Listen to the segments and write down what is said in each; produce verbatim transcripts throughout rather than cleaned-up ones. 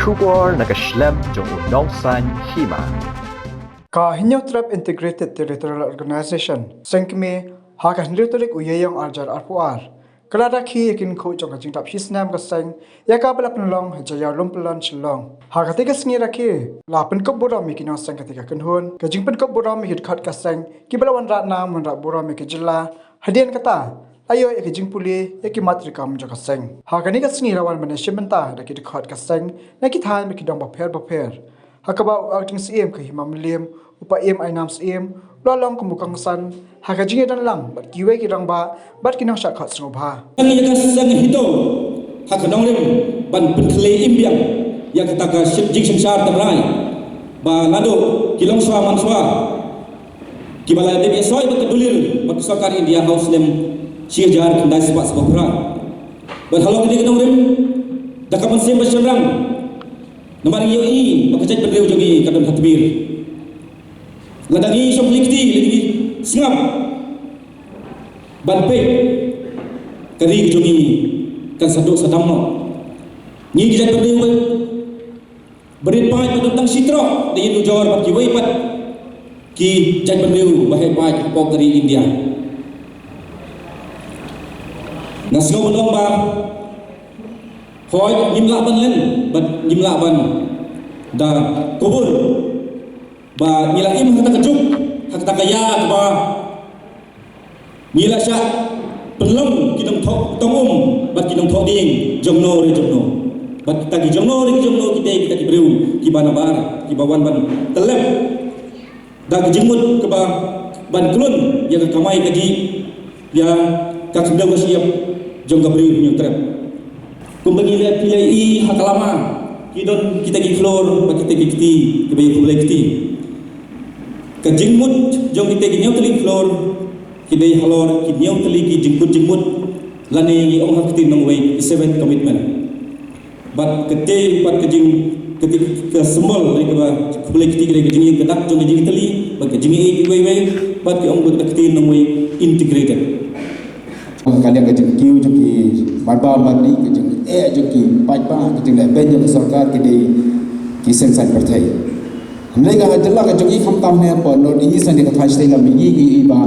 Khubor na ka shlem jong u Nongsaiñ Hima. Ka Hynñiewtrep Integrated Territorial Organization, Seng Kmie, ha ka hynriew tarik u Ïaïong arhajar arphew ar, ka la rakhe ïa ki lyngkhuh jong ka jingdap shisnem ka seng, ïa kaba la pynlong ha Jaïaw Lumpulan Shillong. Ha katei ka sngi rakhe, la pynkup burom ïa ki nongseng katei ka kynhun, ka jingpynkup burom ïa ki dkhot ka seng, kiba la wanrah nam wanrah burom ïa ka jylla, hadien kata, la ïoh ïa ka jingpule ïa ki mat treikam jong ka seng. Ha kane ka sngi la wan ban ïashim bynta da ki dkhot ka seng, na ki thaiñ bad ki dong bapher bapher. Ha kaba u Acting Syiem ka Hima Mylliem, u Paiem Ainam Syiem, u la long kum u kongsan ha ka jingïadon lang bad kiwei ki rangbah bad ki nongshah khot sngewbha. Tang ïa ka seng HITO ha ka nongrim ban pynkhlei im biang ïa kata ka shi-, jingsynshar tynrai ba naduh ki longshuwa manshuwa kiba la dep ïasoi bad ka dulir bad ka sorkar India ha u snem shi hajar khyndai spah spah phra. Bad halor kane ka nongrim, da ka mynsiem ba shynrang, namar ngi ïohi ba ka jaitbynriew jong ngi ka don ha tmier. Lada ngi shong khlei kti, lada ngi sngap ban peit, ka ri ka jong ngi kan sa duh sa dam noh. Ngi ki jaitbynriew ba rit paid ba don tang shi trok da ïa nujor bad kiwei pat ki jaitbynriew ba heh paid hapoh ka ri India. Nga sngew ban ong ba hooid ngim lah ban len bad ngim lah ban da kubur ba ngi la im ha kata ka juk, ha kata ka ïa kaba ngi la shah pynlong ki nongthoh tong um bad ki nongthoh dieng jongno re jongno. Bad kita ki jongno re ki jongno kita, kita ki briew kiba nabar, kiba wan ban tyllep da ka jingmut kaba ban klun ïa ka kamai kajih, ïa ka khyndew ka shyiap jong ka briew Hynñiewtrep. Kumba ngi la phi la ïohi ha ka lama, ki don kita ki khlur bad kita ki kti kiba ïakhublei kti. Ka jingmut jong kita ki hynñiew tylli ki khlur ki dei halor ki hynñiew tylli ki jingkut jingmut, lane ngi ong ha ka ktien nongwei ki seven commitment. Bad katei pat ka jing, katei ka symbol ne kaba khublei kti ka dei ka jingïeng ka dak jong ka jingïatylli bad ka jingïeit iwei iwei, bad ki ong bad ka ktien nongwei integrated. Ka liang ka jingkiew jong ki marba mardi, ka jingeh jong ki paidbah, ka jingleh beiñ jong ka sorkar ki dei ki seng saiñ pyrthei. Hynrei ka jylla ka jong ngi khamtam ne hapoh North East ne ka thaiñ shatei lam ngi ngi i ba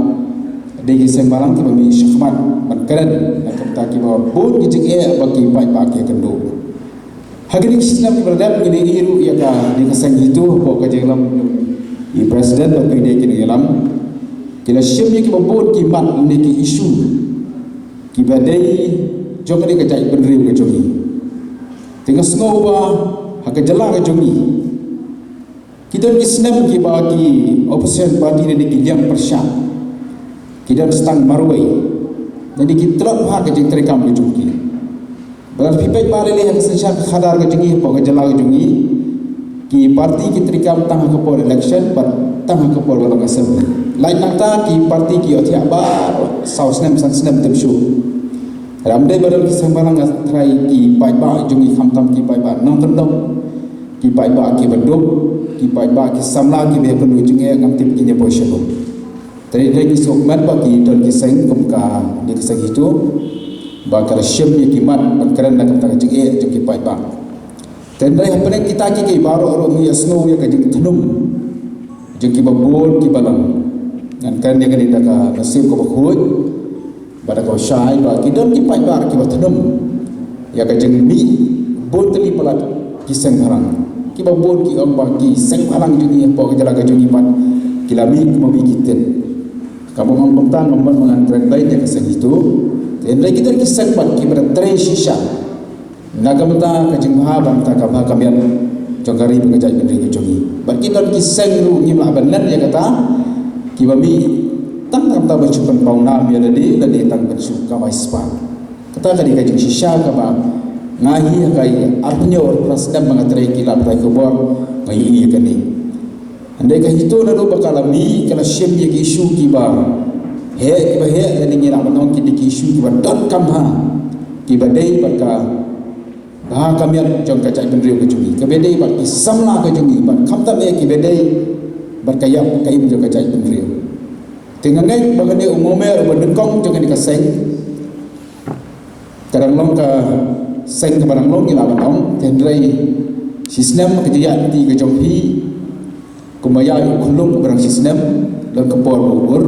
dei ki seng bhalang kiba mih shakhmat ban kren na ka bynta kiba bun ki jingeh ba ki paidbah ki ïakynduh. Ha kine ki snem kiba la dep ngi la ïohi ruh ïa ka, ïa ka seng HITO hapoh ka jingïalam jong i president bad ki dei ki nongïalam, ki la shim ïa kiba bun ki mat ne ki issue kiba dei jong kane ka jaitbynriew ka jong ngi. Te nga sngew ba ha ka jylla ka jong ngi ki don ki snem kiba ki opposition party ne ki liang pyrshah ki don sa tang marwei ne ki tlot ha ka jingtreikam ka jong ki. Ba lada phi peit ba lei lei ha ka synshar ka khadar ka jong ngi hapoh ka jylla ka jong ngi, ki party ki treikam tang ha ka por election bad tang ha ka por ba long assembly. Lait nangta ki party ki ïohthiah baroh saw snem san snem tip shuh. Lada ym dei ba don ki seng bhalang nga tharai ki paidbah jong ngi khamtam ki paidbah nongkyndong, ki paidbah kiba duk, ki paidbah ki samla kiba ïakynduh jingeh, ngam tip kin ïa poi sha lum. Te dei ngi sngewkmen ba ki don ki seng kum kane ka seng HITO ba ka la shim ïa ki mat ban kren na ka bynta ka jingeh jong ki paidbah. Te hynrei hapdeng kita kiei kiei baroh ruh ngi ïa sngew ïa ka jingthnum jong kiba bun kiba long. Ngan kren ïa kane da ka mynsiem kaba khuid bad da kaba shai ba ki don ki paidbah kiba thnum ïa ka jingmih bun tylli palat ki seng bhalang. Kiba bun ki ong ba ki seng bhalang jong ngi hapoh ka jylla ka jong ngi pat ki la mih kumba mih ki tit. Kaba ong kumta ngam mon ba ngan kren beit ïa ka seng HITO. Te hynrei ki don ki seng pat kiba da trei shisha na ka bynta ka jingbha bad ka bha ka miat jong ka ri bad ka jaitbynriew ka jong ngi. Bad ki don ki seng ruh ngim lah ban len ïa kata, kiba mih tang tang ban shu pynpaw nam ïa lade, lade tang ban shu kamai spah. Kata ka dei ka jingshisha kaba nga hi ha ka arphew hynñiew arphew phra snem ba nga trei ki lad pathai khubor, nga ïohi ïa kane. Hynrei ka HITO naduh ba ka la mih ka la shim ïa ki issue kiba heh, kiba heh, lane ngi lah ban ong ki dei ki issue kiba donkam ha, kiba dei bad ka bha ka miat jong ka jaitbynriew ka jong ngi, kiba dei bad ki samla ka jong ngi, bad khamtam eh kiba dei bad ka ïap ka im jong ka jaitbynriew. Te nga ngeit ba kane u momer uba nyngkong jong kane ka seng, ka dang long ka seng kaba dang long ngi lah ban ong, te hynrei Shisnem ka jingïaid lynti ka jong phi, kumba ïaid u khyllung ba dang shisnem, don ka por ba u ur,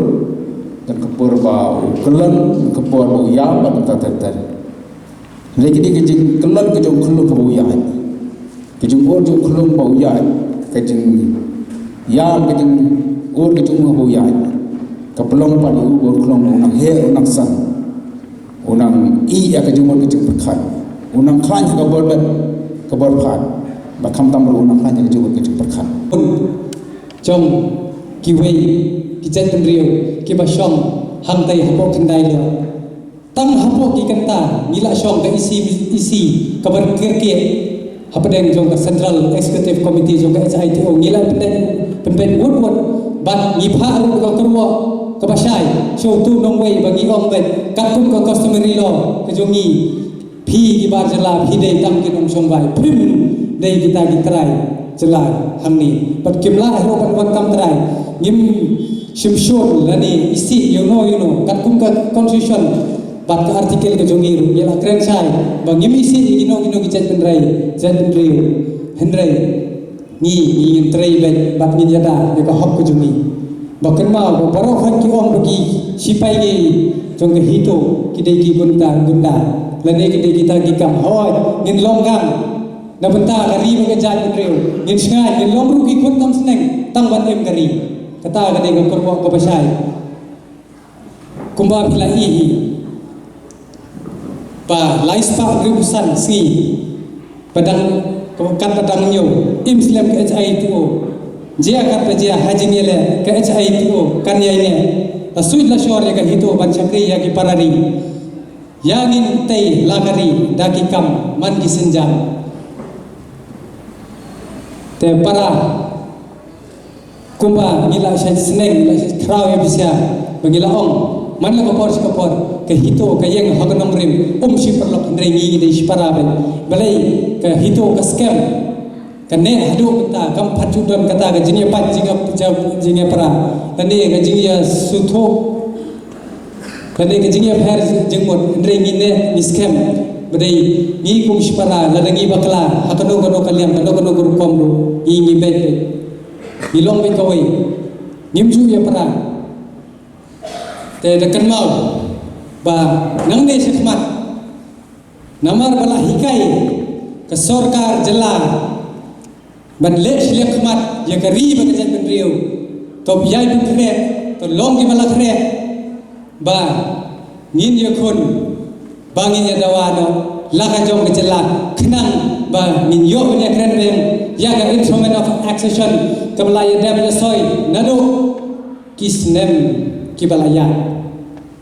don ka por ba u kyllon, don ka por ba u ïam, bad nangta ter ter. Lei kine ka jingkyllon ka jong u khyllung kaba u ïaid, ka jingur jong u khyllung ba u ïaid, ka jingïam, ka jingur ka jong u kaba u ïaid, ka pynlong pat ïa u ba u khyllung ba u nang heh, u nang san. U nang ïeh ïa ka jingmut ka jingpyrkhat. U nang khlaiñ ha ka bor bet ka bor phad. Ba khamtam ruh u nang khlaiñ ha ka jingmut ka jingpyrkhat. Jong kiwei ki jaitbynriew kiba shong hangtei hapoh Khyndai Lor. Tang hapoh ki kynta ngi la shong ka E C, E C kaba kyrkieh. Hapdeng jong ka Central Executive Committee jong ka H I T O ngi la pynbeit, pynbeit wut wut bad ngi phah ruh ka kyrwoh kaba shai sha utu u nongwei ba ngi ong beit katkum ka customary law ka jong ngi, phi ki bar jylla phi dei tang ki nongshong bai, phim dei kita ki trai jylla hangne. Bad kim lah ruh ban wan kam trai, ngim shim shun lane isih ïano ïano katkum ka constitution. Bad ka article ka jong ngi ruh ngi la kren shai ba ngim isih ïa kino kino ki jaitbynriew, jaitbynriew. Hynrei ngi, ngi ngin trei beit bad ngin ïada ïa ka hok ka jong ngi. Ba kynmaw ba baroh hok ki ong ba ki sipai ngi jong ka HITO ki dei ki gunda, gunda. Lane ki dei kita ki kam, hooid ngin long gang na bynta ka ri bad ka jaitbynriew. Ngin sngewbha ngin long ruh ki khun tam sneng tang ban im ka ri. Kata ka dei ka kyrwoh kaba shai. Kumba phi la ïohi ba lai spah hynriewphew san sngi ba dang, katba dang ñiew im slem ka H I T O. Jia katba jia ha jingïaleh ka H I T O kan ïaineh, la suit la shor ïa ka HITO ban shakri ïa ki para ri. Ïa ngin tei la ka ri da ki kam man ki sienjam. Te para, kumba ngi la shait sneng, ngi la shait khraw ïa pisa, ba ngi la ong man la ka por sha ka por ka HITO ka ïeng ha ka nongrim, um shi paralok, hynrei ngi ngi dei shi para beit. Balei ka HITO ka skhem ka neh haduh mynta, kam pat ju don kata ka jingïapait jingïa, jingïapra lane ka jingïasngewthuh. Kane ka jingïapher jingmut, hynrei ngi neh ngi skhem ba dei ngi kum shipara, lada ngi bakla ha kano kano ka liang, kano kano ka rukom ruh, ngi ngi beit beit. Ngi long beit kawei, ngim ju ïapra. Te da kynmaw ba nangne shakhmat, namar ba la hikai ka sorkar jylla ban leh shiliang khmat ïa ka ri bad ka jaitbynriew. To ïai pynkhreh, to long kiba la khreh ba ngin ïakhun, ba ngin ïadawa noh la ka jong ka jylla, khnang ba ngin ïoh ban ïakren beiñ ïa ka Instrument of Accession kaba la ïadep ïasoi naduh ki snem kiba la ïaid.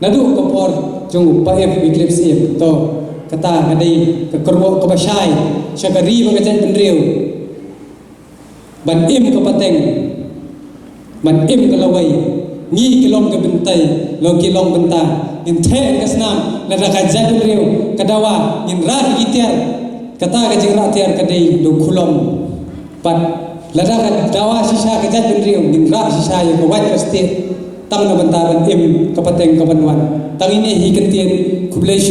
Naduh ka por jong u Bah F. Wycliffe Syiem, to kata ka dei ka kyrwoh kaba shai sha ka ri bad ka jaitbynriew. Ban im ka pateng, ban im ka lawei, ngi ki long ka bynta, long ki long bynta. Ngin theh ka snam, lada ka jaitbynriew ka dawa, ngin rah ki tiar. Kata ka jingrah tiar ka dei da u khulom. Bad lada ka dawa shisha ka jaitbynriew, ngin rah shisha ïa ka wait ka stieh. Tang na bynta ban im ka pateng kaban wan. Tang ine hi kyntien, khublei shibun.